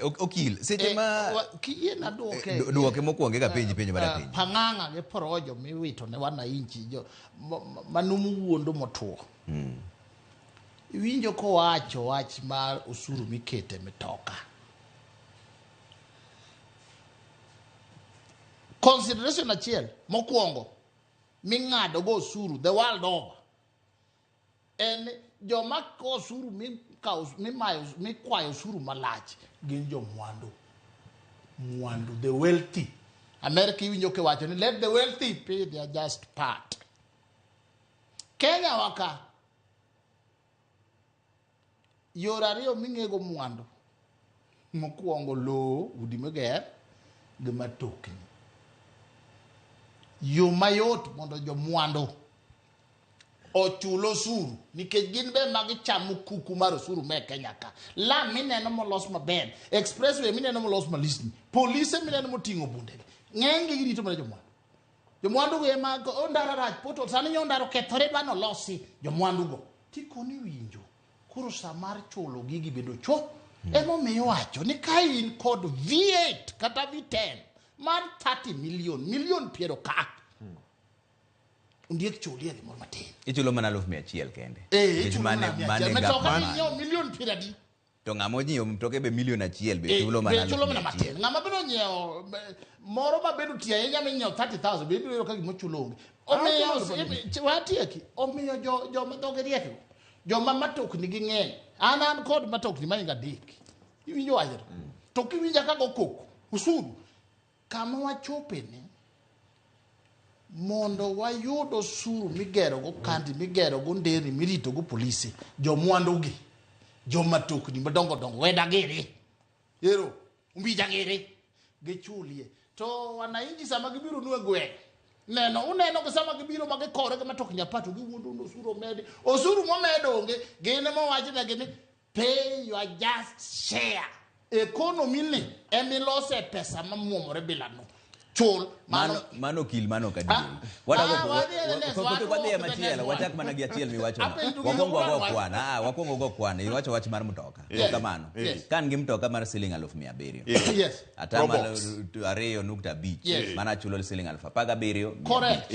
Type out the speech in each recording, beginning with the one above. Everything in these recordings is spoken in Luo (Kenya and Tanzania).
Okil, seche ma Kiyiena duoke. Duoke mokwongo eka penji penjo mar penjo. Pang'ang'a gi porojo miwito ne wananchi jo manumu wuondo motuo. Iwinjo kowacho wach mar osuru mikete mitoka. Consideration achiel mokwongo ming'ado go osuru the world over en joma kawo osuru mikawo mimayo mikwayo osuru malach gin jomwandu mwandu the wealthy. America iwinjo kiwacho ni let the wealthy pay their just part. Kenya waka yore ariyo ming'ego mwandu mokwongo lowo udi moger gi matokni. Yo mayot mondo jomwandu ochul osuru nikech gin be ma gichamo kuku mar osuru me Kenya ka. Lam mineno molos maber, expressway mineno molos malisni, polise mineno moting'o bundegi, ng'eny gi girito mana jomwandu. Jomwandu go ema ndara rach poto sani nyo ndara okethore dwa nolosi jomwandu go. Tikoni winjo koro sa mar chulo gigi bende ocho. Emomiyo iwacho ni ka in kod V8 kata V10 mar 30 million, million piero ka. Ondiek chulie gimoro matin. Ichulo mana 100,000 kende. Eh, ichulo mana 100,000. Mitoka minyiewo milion piero adi? To ng'ama onyiewo mtoke be milion 1 be chulo mana chulo mana matin. Ng'ama bende onyiewo moro ma bende otiyo ahinya minyiewo 30,000 be ibiro yudo ka gima ochulo onge. Omiyo watieki, omiyo joma dhoge riek go, joma matokni gi ng'eny. An kod matokni mahingo 3. Iwinjo wachno? To kiwinja ka go koko, osuru, kama wachope ni, mondo wayud osuru migero go kandi, migero go nderni, mirito go polise, jomwandu gi, jomatokni madongo dongo, weda giri, ero, umbija giri, gichulie. To wananchi sama gibiro nu e gweng', neno, uneno gi sama gibiro ma gikore gi matokni apato, giwuondo ni osuru omedi, osuru momed onge, gin ema owachnegi ni pay your just share. Economy ni emilose pesa mamuomore bila no. Chul. Mano, mano okil, mano ok adier. Wadhi e machielo, wachak mana gi achiel miwacho no. Wakwongo wago kwan. Wakwongo wago kwan. Iwacho wach mar mtoka. Kamano. Ka an gi mtoka mar siling 700,000. Atamalo 2.5. Mana achulo siling 17,500. Correct.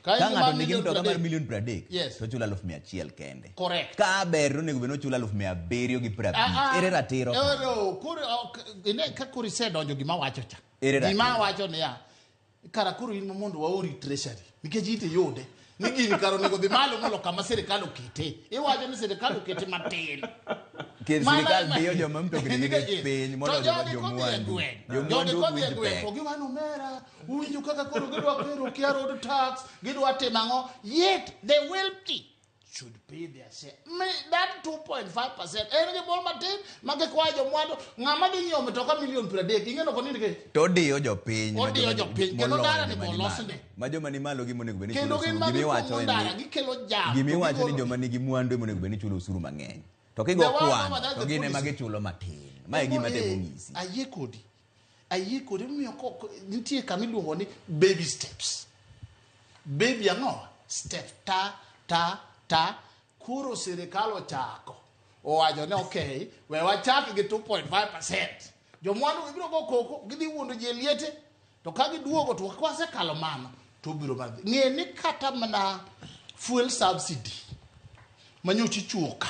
Ka ng'ato nigi mtoka mar milion 30, to chulo 100,000 kende. Correct. Ka ber to onego bed ni ochulo 750,000. Ere ratiro? Koro ine ka koro isedonjo gima wacho cha. Ere ratiro? Gima wacho niya, kara koro in mondo waori treasury nikech ite yude ni gini kara onego dhi malo molo kama sirikal okete. Iwacho ni sirikal okete matin. Ker sirikal diyo joma mtokni nigi piny moloyo joma jomwandu. Jogi kodhi e gweng' to giwacho omera, uwinjo kaka koro gidwa kero kia road tax, gidwa timo ang'o. Yet the wealthy should pay their share. That 2.5% en gimoro matin ma gikwayo jomwandu. Ng'ama dhi nyiewo mtoka milion 30, ing'eno koni nikech? To odiyo jopiny. Odiyo jopiny, kendo ndara ni bolosne. Ma joma ni malo gi monego bed ni chulo osuru. Kendo gin ma gipong'o ndara, gikelo jam. Gima iwacho ni joma nigi mwandu ema onego bed ni chulo osuru mang'eny. To kigo kwan, to gin ema gichulo matin. Ma e gima temo nyisi. Ayie kodi. Ayie kodi omiyo nitie kama iluongo ni baby steps. Baby ang'o? Step ta ta ta. Koro sirikal ochako. Owacho ni okay, we wachak gi 2.5%. Jomwandu gibiro go koko, gidhi wuondo ji e liete. To ka giduogo to kwasekalo mano, to obiro mana dhi. Ng'e ni kata mana fuel subsidy manyocha ichiwo ka,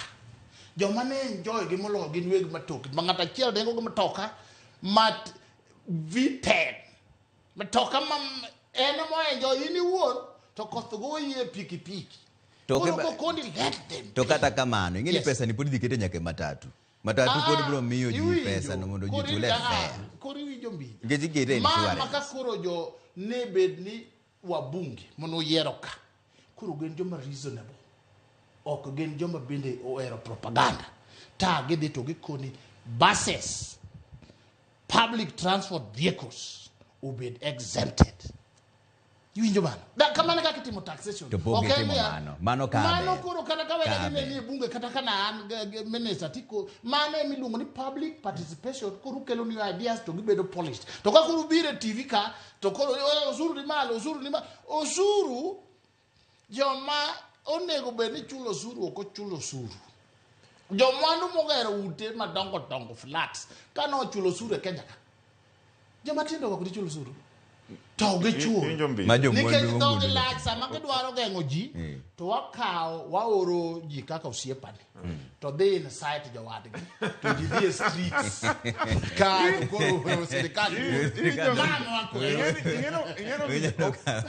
joma ne enjoy gi moloyo gin weg matokni. Ma ng'ato achiel ringo gi mtoka ma V10. Mtoka ma en ema enjoy in iwuon to koth goyi e pikipiki. Koro kokondi let them To kata kamano, ing'e ni pesa ni pod idhi kete nyaka e matatu. Matatu pod biro miyo ji pesa no mondo ji chule fare. Koro iwinjo mbili. Nikech ikete insurance. Ma ka koro jo ne bed ni wabunge mono yiero ka. Koro gin joma reasonable. Ok gin joma bende ohero propaganda. Ta gidhi to gikoni buses, public transport vehicles obed exempted. Iwinjo mano? Da, kamano kaka itimo taxation. To pok gitimo mano. Mano ka Mano koro kata ka wega ni nie bunge kata ka na an minister tiko mano ema iluongo ni public participation. Koro ukelo new ideas to gibedo polished. To ka koro ubiro e TV ka to koro osuru ni malo, osuru ni malo. Osuru joma onego bed ni chulo osuru ok ochulo osuru. Jomwandu mogero ute madongo dongo flats kane ochulo osuru e Kenya ka. Joma tindo ok dichul osuru. To gichul. Iwinjo mbi. Ma jomwandu Nikech dhogi mogundho. lach sama gidwaro geng'o ji to wakawo waoro ji kaka osiepani to dhi incite jowadgi to ji dhi e streets ka to koro sirikal Iwinjo- Mano wakwero. Ing'eno- ing'eno- ing'eno-